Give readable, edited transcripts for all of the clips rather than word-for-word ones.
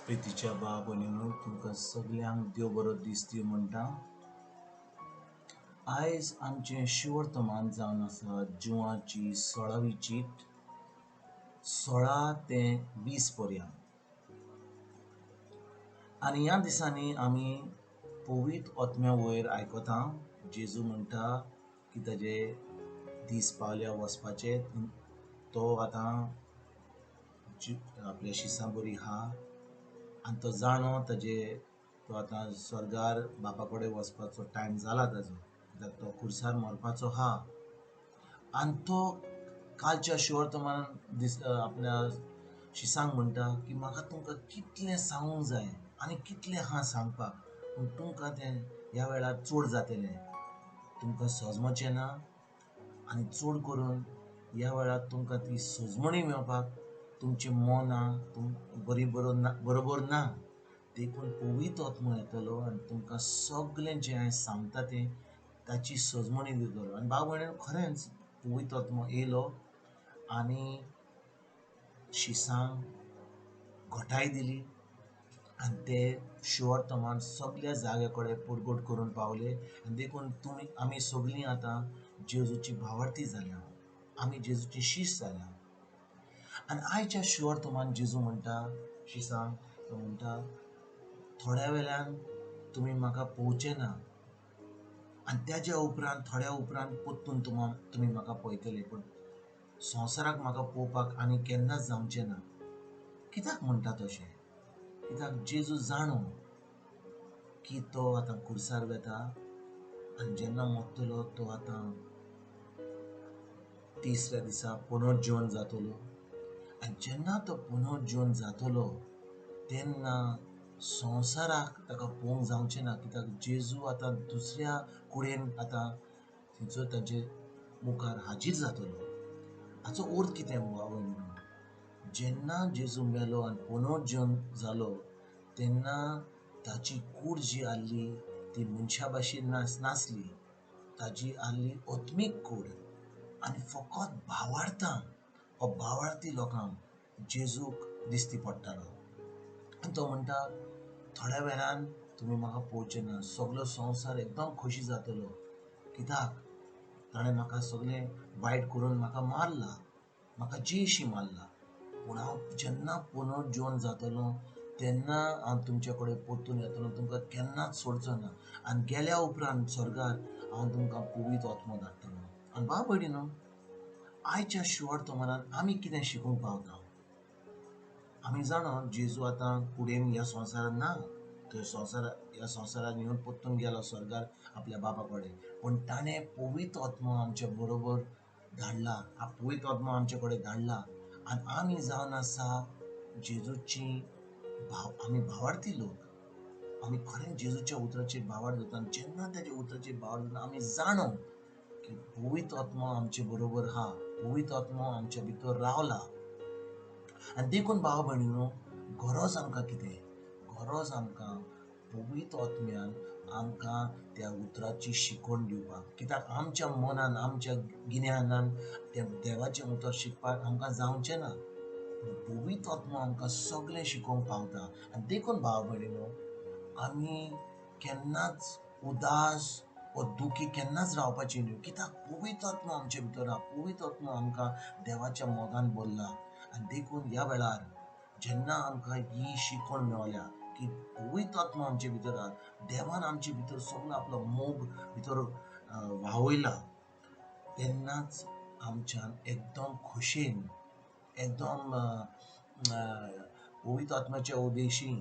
प्रितीच्या बाब भयणीनो, तुमकां सगल्यांक देव बरो दीस दिवं म्हणटा. आयज आमचें शिवर्तमान जावन आसा जुवाची 16वी चीट, 16 ते 20 पर्यंत. आनी ह्या दिसांनी आमी पवित्र आत्म्या वयर आयकता. जेजू म्हणटा की ताजे दीस पावल्या वचपाचे, तो आतां आपल्या शिसां बरी आहा आनी तो जाणो ताजे तो आतां स्वर्गार बापा कडेन वचपाचो टायम जाला ताजो, कित्याक तो खुर्सार मरपाचो आहा. आनी तो कालच्या शिवर्तमान दीस आपल्या शिसांक म्हणटा की म्हाका तुमकां कितलें सांगूंक जाय आनी कितलें आहा सांगपाक, पूण तुमकां तें ह्या वेळार चड जातलें, तुमकां सजमचें ना. आनी चड करून ह्या वेळार तुमकां ती सजमणी मेळपाक तुमचें मनां बरी बरोबर ना, देखून पवित्र आत्मो येतलो आनी तुमकां सगळें जें हांवें सांगता तें ताची सजमणी दितलो. आनी भाव भयणीन खरेंच पवित्र आत्मो येयलो आनी शिसांक घटाय दिली आनी ते शिवर्तमान सगल्या जाग्या कडेन परगट करून पावले. आनी देखून तुमी आमी सगळीं आतां जेजूची भावार्थी जाल्या, आमी जेजूची शीस जाल्या. आनी आयच्या शिवर्तमान जेजू म्हणटा शिसांक, तो म्हणटा थोड्या वेळान तुमी म्हाका पळोवचे ना आनी त्याच्या उपरांत थोड्या उपरांत परतून तुमी म्हाका पळयतले, पूण संवसाराक म्हाका पळोवपाक आनी केन्नाच जावचें ना. कित्याक म्हणटा तशें? कित्याक जेजू जाणो की तो आतां खुर्सार वेता आनी जेन्ना मरतलो तो आतां तिसऱ्या दिसा पुनर्जीवन जातलो. आनी जेन्ना तो पुनर्जीवन जातलो तेन्ना संवसाराक ताका पळोवंक जावचें ना, कित्याक जेजू आतां दुसऱ्या कुडेन आतां थंयसर ताजे मुखार हाजीर जातलो. हाचो अर्थ कितें भाव भयणीनो? जेन्ना जेजू मेलो आनी पुनर्जीवन जालो तेन्ना ताची कूड जी आहली ती मनशा भाशेन नासली, ताजी आहली आत्मीक कूड. आनी फकत भावार्थांक वा भावार्थी लोकांक जेजूक दिसती पडटालो. आनी तो म्हणटा थोड्या वेळान तुमी म्हाका पळोवचे ना, सगलो संवसार एकदम खोशी जातलो, कित्याक ताणें म्हाका सगळें वायट करून म्हाका मारला, म्हाका जिशी मारला, पूण हांव जेन्ना पुनर्जीवन जातलो तेन्ना हांव तुमचे कडेन परतून येतलो, तुमकां केन्नाच सोडचो ना. आनी गेल्या उपरांत स्वर्गार हांव तुमकां पवित्र आत्मो धाडटलो. आनी भाव भयणीनो, आयच्या शिवर्तमानान आमी कितें शिकूंक पावता? आमी जाणा जेजू आतां कुडेन ह्या संवसारांत ना, तो संवसार ह्या संवसारांत येवन परतून गेलो स्वर्गार आपल्या बापा कडेन, पूण ताणें पवित्र आत्मो आमच्या बरोबर धाडला, पवित्र आत्मो आमचे कडेन धाडला. आनी आमी जावन आसा जेजूची आमी भावार्थी लोक, आमी खरेंच जेजूच्या उतराचेर भावार्थ जाता. आनी जेन्ना ताच्या उतराचेर भावार्थ जाता आमी जाणो की पवित्र आत्मो आमचे बरोबर आहा, पवित्र आत्मो आमच्या भितर रावला. आनी देखून भाव भयणीनो, गरज आमकां कितें? गरज आमकां पवित्र आत्म्यान आमकां त्या उतराची शिकवण दिवपाक, कित्याक आमच्या मनान आमच्या गिन्यानान त्या देवाचें उतर शिकपाक आमकां जावचें ना, पूण पवित्र आत्मो आमकां सगळें शिकोवंक पावता. आनी देखून भाव भयणीनो, आमी केन्नाच उदास वा दुखी केन्नाच रावपाची न्हय, कित्याक पवित्र आत्मो आमचे भितर आहा, पवित्र आत्मो आमकां देवाच्या मोगान भरला. आनी देखून ह्या वेळार जेन्ना आमकां ही शिकवण मेळ्ळ्या की पवित्र आत्मो आमचे भितर आहा, देवान आमचे भितर सगळो आपलो मोग भितर व्हांवयला, तेन्नाच आमच्यान एकदम खोशयेन एकदम पवित्र आत्म्याच्या उदेशी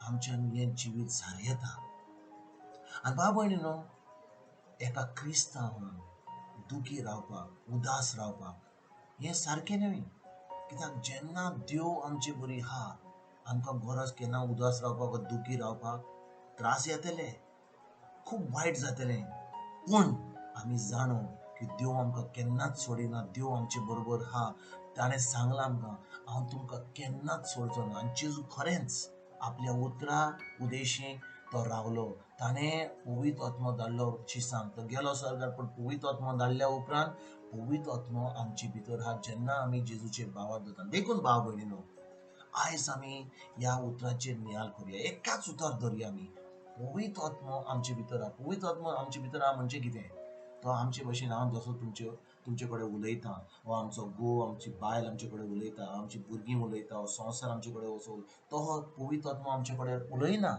आमच्यान हें जिवीत सारयता. आनी भाव भयणीनो, एका क्रिस्तांवान दुखी रावपाक, उदास रावपाक हें सारकें न्हय, कित्याक जेन्ना देव आमचे बरी आहा आमकां गरज केन्ना उदास रावपाक वा दुखी रावपाक त्रास येतले, खूब वायट जातलें, पूण आमी जाणो की देव आमकां केन्नाच सोडिना, देव आमचे बरोबर आहा. ताणें सांगलां आमकां हांव तुमकां केन्नाच सोडचो ना. आनी जेजू खरेंच आपल्या उतरा उदेशी तो रावलो, ताणें पवित्र आत्मो धाडलो शिसांक, तो गेलो स्वर्गार, पूण पवित्र आत्मो धाडल्या उपरांत पवित्र आत्मो आमचे भितर आहा जेन्ना आमी जेजूचेर भावार्थ जाता. देखून भाव भयणीनो, आयज आमी ह्या उतराचेर नियाळ करुया. एकाच उतर धरुया आमी, पवित्र आत्मो आमचे भितर आहा. पवित्र आत्मो आमचे भितर आहा म्हणजे कितें? तो आमचे भशेन हांव जसो तुमचे कडेन उलयतां, वा आमचो घोव, आमची बायल आमचे कडेन उलयता, आमची भुरगीं उलयता, वा संवसार आमचे कडेन वचो, तो पवित्र आत्मो आमचे कडेन उलयना.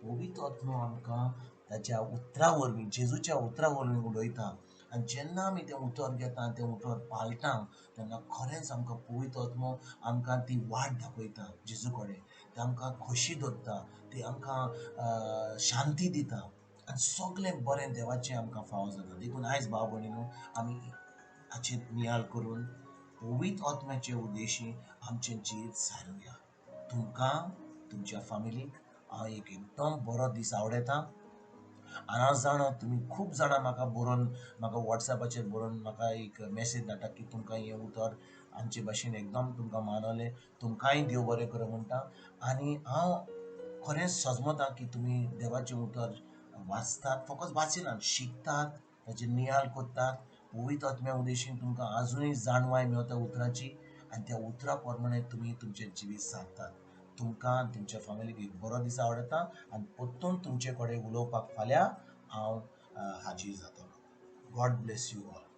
पवित्र आत्मो आमकां ताच्या उतरा वरवीं, जेजूच्या उतरा वरवीं उलयता. आनी जेन्ना आमी तें उतर घेता, तें उतर पाळटा, तेन्ना खरेंच आमकां पवित्र आत्मो आमकां ती वाट दाखयता जेजू कडेन. ते आमकां खोशी दवरता, ती आमकां शांती दिता आनी सगळें बरें देवाचें आमकां फावो जाता. देखून आयज भाव भयणीनो आमी हाचेर नियाळ करून पवित्र आत्म्याचे उद्देशी आमचें जिवीत सारुया. तुमकां, तुमच्या फामिलीक हांव एक एकदम बरो दीस आवडयता. आनी हांव जाणा तुमी खूब जाणां म्हाका बरोवन, म्हाका वॉट्सएपाचेर बरोवन म्हाका एक मॅसेज धाडटा की तुमकां हें उतर आमचे भाशेन एकदम तुमकां मानवलें. तुमकांय देव बरें करूं म्हणटा. आनी हांव खरेंच सजमता की तुमी देवाचें उतर वाचतात, फकत वाचिनात, शिकतात, ताचेर नियाळ करतात. पवित्र आत्म्या उद्देशीन तुमकां आजुनूय जाणवाय मेळटा उतराची आनी त्या उतरा प्रमाणे तुमी तुमचें जिवीत सारतात. तुमकां, तुमच्या फामिलीक एक बरो दीस आवडटा आनी परतून तुमचे कडेन उलोवपाक फाल्यां हांव हाजीर जातलो. God bless you all.